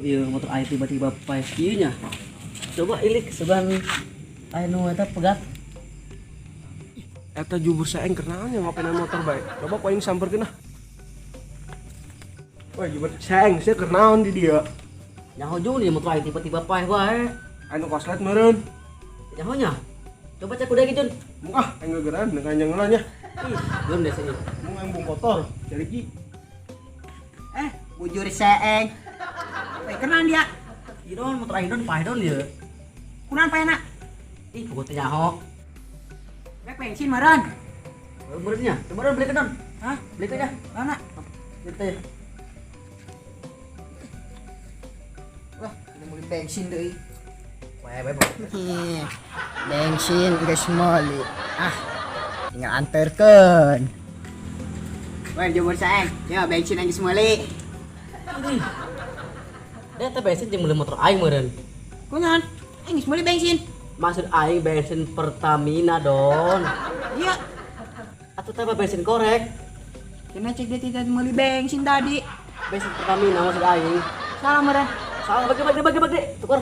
Ieu motor aing tiba-tiba paeh kieu nya. Coba ilik sugan aya nu eta pegat. Eta jubur saeng keur naon nya ngopenan motor bae. Coba ku aing samperkeun ah. Woi, jubur saeng sia keur naon di dieu? Nyaho jeung ieu motor aing tiba-tiba paeh wae. Anu koslet meureun. Nyaho nya. Coba cek udah Jun. Mung ah aing gegeran dengan kanjeng heula nya. Ih, Jun deh sini. Mung aing bung kotor, cari ki. Bujur seeng. Woi, kenan dia. Ieu don motor aing don paeh don ieu. Kunaon paehna? Ih, pokoknya teh nyaho. Rek bensin meureun. Meureun nya. Coba don beli don. Hah? Beli nya. Mana? Beli teh. Wah, udah beli bensin deui. Wae wae. Bensin geus meuli. Ah, tinggal anterkeun. Woi, jubur saeng. Ya, bensin geus meuli. Ih. Dia teh bensin jeung meuli motor aing meureun. Kunaon? Aing geus meuli bensin. Maksud aing bensin Pertamina don. Iya. Atuh teh bensin korek. Kena cek dia tidak meuli bensin tadi. Bensin Pertamina maksud aing. Salah meureun. Salah bagi bagi bagi bagi. Tukar.